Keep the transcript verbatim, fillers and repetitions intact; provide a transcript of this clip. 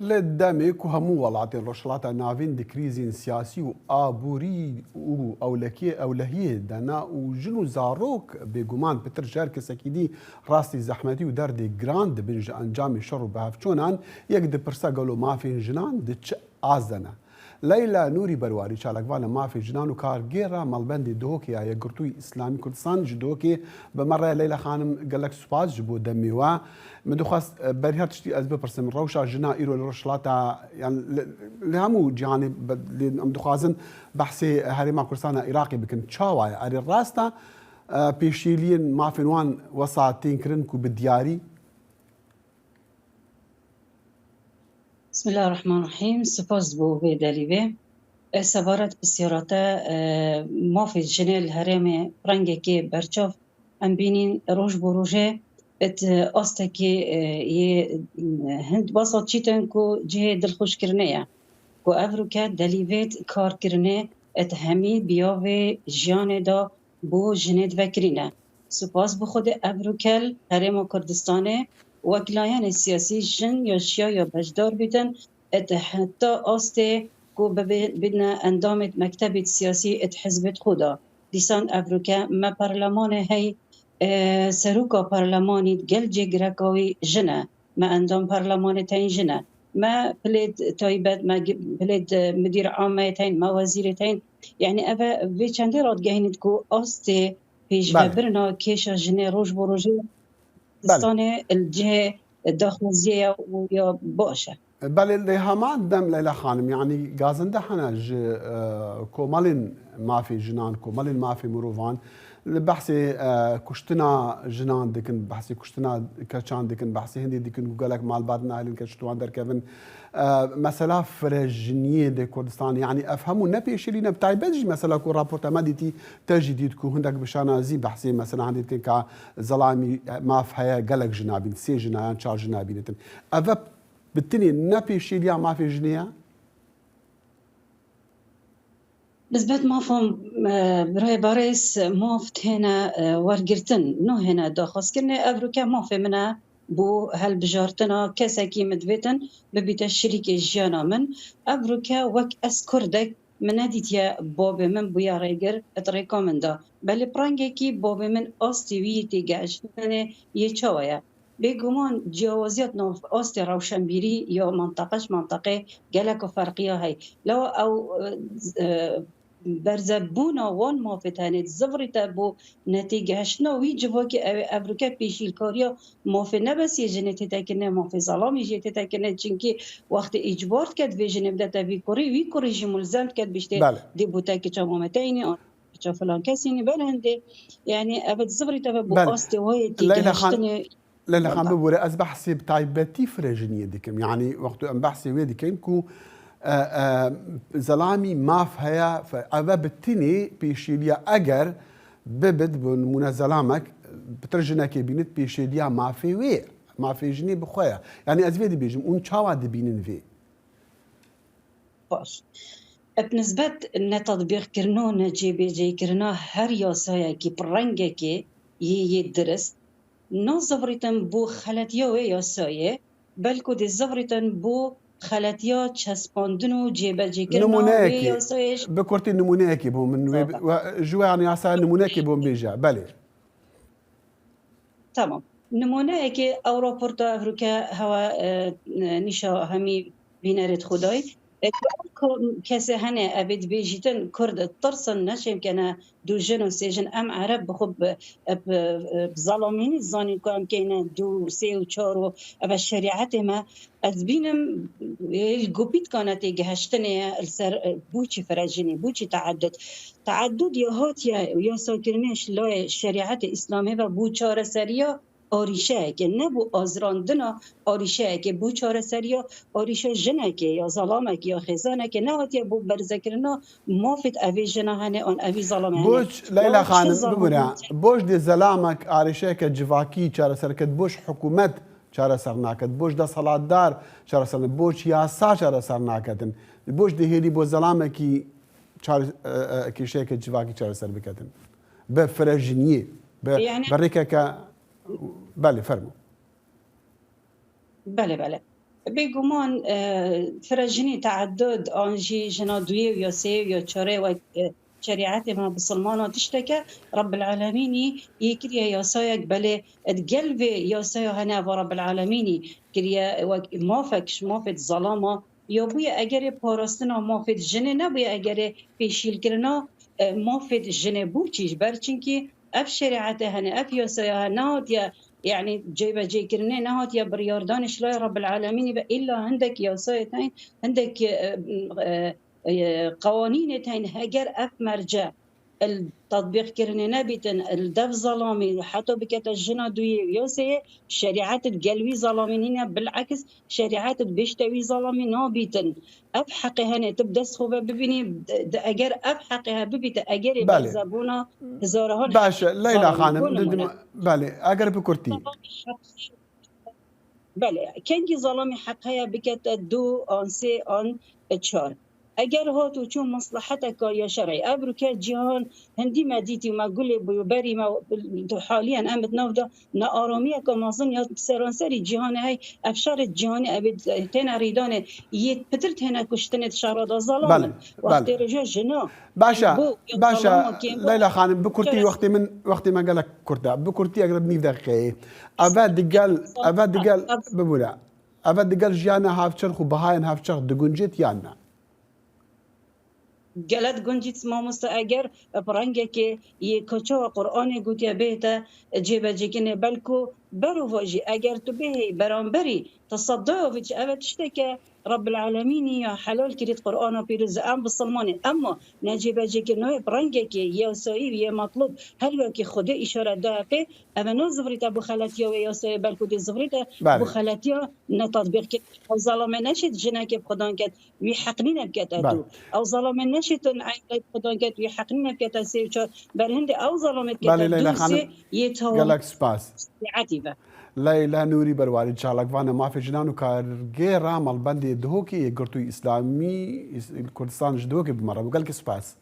Li demê ku hemû welatên Rojhilata Navîn di krîzên siyasî û aborî û ewlekiyê, ewlehiyê de ne û jin û zarok bêguman pitir ji her kesekî dî rastî zehmetî û derdê giran dibin ji encamê şer û bihevçonan, yek dipirse gelo mafên jinan di çi az de ne? Leyla Nûrî Berwarî, çalakvana mafê jinan û kargêra malbendê Duhokê ya Yekgirtûyî Îslamî Kurdistan ji Duhokê bi me re ye. Leyla xanim, gelek spas ji bo demê we. Min dixwest, e, beriya tiştî ez bipirsim, rewşa jina îro li Rojhilata, yan li, li hemû cîhanê be-, lê em dixwazin behsê Herêma Kurdistana Iraqê bikin. Çawa ye? Erê rast e, e, pêşîliyên mafên wan wesa tên kirin ku bi diyarî Bismillahirrahmanirrahîm. Spas bo vê delîvê. E, sebaret pisyara te, e, mafê jinê li herêmê rengekê berçav em bînîn roj bo rojê, it astekê, e, yê, e, hind basa çîtin ku cihê dilxweşkirinê ye. Ku evroke delîvêt karkirinê, it hemî biyavê jiyanê de bo jinê divekirîne. Spas bi Xwedê evroke li Herêma Kurdistanê wek layenê siyasî jin ya şiya ya beşdar bîtin, ê di heta astê ku bibe-, bidine endamê mektebê siyasî ê di hizbê xwe de. Dîsan evroke me parlemanê hey, e, seroka parlemanî gel cê gireka wî jin e. Me endam parlemanê tên jin e. Me pilêt taybet, me gi-, pilêt, e, midîr ameyê tên, me wezîrê tên. Yani ev e, vê çendê radigehînit ku astê Belê. pêşvebirina kêşa jinê roj bo rojê Belê. Kurdistanê li cihê daxwaziyê ya û ya baş e. Belê, lê heman dem Leyla Xanim, yanî gazinde hene ji, e, komelên mafê jinan, komelên mafê mirovan, li behsê, e, kuştina jinan dikin, behsê kuştina keçan dikin, behsê hindê dikin ku gelek malbat nahêlin keç ji wan derkevin. E, mesela firejiniyê di Kurdistanê, yanî ev hemû ne pêşîlî ne, bi taybet jî mesela ku raporta me dîtî, te jî dît ku hindek bi şanazî behsê mesela hindê dikin ka zelamî, e, maf heye gelek jina bîn, sê jina yan çar jina bînitin. Ev e bi tinê ne pêşîliya mafê jinê ye? Nisbet mafan, e, birayê barês maf têne, e, wergirtin, nahêne daxwazkirinê. Evroke mafê min e bo helbijartina kesekî min divêtin bibîte şirîkê jiyana min. Evroke wek ez kurdek min nedîtiye babê min bûya rêgir di rêka min de. Belê bi rengekî babê min astê wî yê têgehiştinê yê çawa ye? Bêguman ciyawaziya di nav astê rewşenbîrî ya menteqe ji menteqê geleka ferqiya heye. Lewra ew, e, e, berzebûna wan mafê tenê dizivirîte bo netêgehiştina wî civakê, ew ê evroke pêşîlkariya mafê ne bes yê jinê tête kirine, mafê zelamî jî tête kirine. Çimkî wextê îcbar dike divê jinê bidete vî kurî, wî kurî jî mulzem dike dibêjtê Belê. dê bo te kiça Mameteynî, an kiça filan kesî nî, belê hindê. Yani ev dizivirîte ve bo Belê. astê wayê Leyla Xan, têgehiştinê Leyla Xan, Wela. bibûre, ez behsê bi taybetî firejiniyê dikim. Yanî wextê em behsê wê dikin ku, e, e, zelamî maf heye, fe-, ev e bi tinê pêşîliya eger bibit, bi nimûne zelamek, pitir jinekê bînit, pêşêliya mafê wê, mafê jinê bi xwe ye. Yanî ez vê dibêjim, hûn çawa dibînin vê? Baş. Bi nisbet netatbîqkirina û necêbêcêkirina her yasayekî bi rengekê yê, yê dirist, nazivirîtin bo xeletiya wê yasayê, belku dê zivirîtin bo xeletiya çespandin û cêbecêkirina wê Nimûneyekê, yasayê ji bi kurtî nimûneyekê bo min wê, Tamam. we, ji we, yanî yasa nimûneyekê bo min bêje. Belê. Tamam. Nimûneyekê ew raporta evroke hewa, e, nîşa hemî bînerê di xwe dayî. E, ko-, kesê hene evê dibêjîtin Kurd tirsin, neşêm kene du jin û sê jin, em Ereb bi xwe bi, bi, bi zelamînî zanîn ku em keyne du, sê û çar û ev e şerîetê me. Ez bînim, e, li gopîtka netêgehiştinê ye, li ser, e, boçî firejinî, boçî teedud. Teedud ya hatiye yasakirinê ji layê şerîetê Îslamê ve bû çareseriya arîşeyekê, ne bû azirandina arîşeyekê, bû çareseriya arîşa jinekê ya zelamekê ya xêzanekê, nehatiye bû berzekirina mafêt evê jina hene an evî zelame hene. Boç, Leyla Xanim, bibûre, boç dê zelamek arîşeyeke civakî çareser ket, boç hikûmet çareser naket, boç desthilatdar çareser naket, boç yasa çareser naketin. Boç dê hêlî bo zelamekî çare-, e, e, kêşeyeke civakî çareser biketin. Bi firejiniyê, bi, Yani bi rêkeke, belê, fermo. Belê, belê. Bêguman, e, fira jinî teeddud an jî jina duyê û ya sêyê û ya çarê wek, e, şerîetê me bisilmana tişteke Rebbil Alemînî yê kiriye yasayek, belê di gel vê yasaya hene eva Rebbil Alemînî kiriye wek mafek ji mafê zelama ya bûye egerê parastina mafê jinê nebûye egerê pêşîlkirina, e, mafê jinê bû çî ji ber çinkî ev şerîetê hene, ev yasaya hene nehatiye, yanî cêbecêkirinê nehatiye biryardanê ji laya Rebbil Alemînî ve îlla hindek yasayê tên, hindek, e, e, e, qewanînê tên heger ev merce li tetbîqkirinê nebîtin, li dev zelamî heta bikete jina duyê û ya sêyê şerîet di gel wî zelamî nîne, bil'eks şerîet dibêjte wî zelamî nabîtin. Ev heqê hene tu bi dest xwe ve bibînî, de, de, eger ev heqê he bibîte, egerê Belê. berzebûna hezarahan Baş e, Leyla zelamî Xanim, bû di, di, nimûne. Belê, eger bi kurtî. Belê, kengî zelamî heq heye bikete du an sê an çar. Eger hat û çû maslaheteka ya şer'î, evroke cîhan hindî me dîtî û me gulê bû û berî me haliyen em di nav de nearamiyeke mezin ya seranserî cîhanê hey, ev şerê cîhanî ev ê têne rîdanê, yê pitir têne kuştinê di şerê de zelam Belê, in. Wextê belê. roja jina Baş e, bû ya baş e, zelamokê bû. Leyla Xanim, bi kurtî Şeref. wextê min, wextê me gelek kurt e. Bi kurtî eger nîv deqîqeyê. Eve digel, eve digel, Ev bibûre. Eve digel jiyana hevçerx û bihayên hevçerx diguncêt yan ne? Gele diguncît mamoste eger bi rengekê yê ka çawa Qur'anê gotiye bêhte cêbecêkirinê, belku berovajî eger tu bêhê beramberî tesedaya vê çi eve tişteke Rebbil Alemînî ya helal kirît Qur'ana pîroz em bisilmanê. Emma necêbecêkirina wê bi rengekê yasayî û yê metlûb her wekî Xwedê îşaret da heqê, eve nazivirîte bo xeletiya wê yasayê, belku dê zivirîte Belê. bo xeletiya netatbîqkirin. Ew zelamê neşêt jinekê bi xudan ket, wî heq nîne bikete Belê. du. Ew zelamê neşêtin eynekê bi xudan ket, wî heq nîne bikete sê û çar. Ber hindê ew zelamê dikete Belê, Leyla du û sê Xanim, yê tewam gelek spas. şerîetî ve. Leyla Nûrî Berwarî, çalakvanê mafê jinan û kargêra malbendê Duhokê yê Girtûyî Îslamî Îs-, Kurdistan ji Duhokê bi me re bû. Gelkî spas.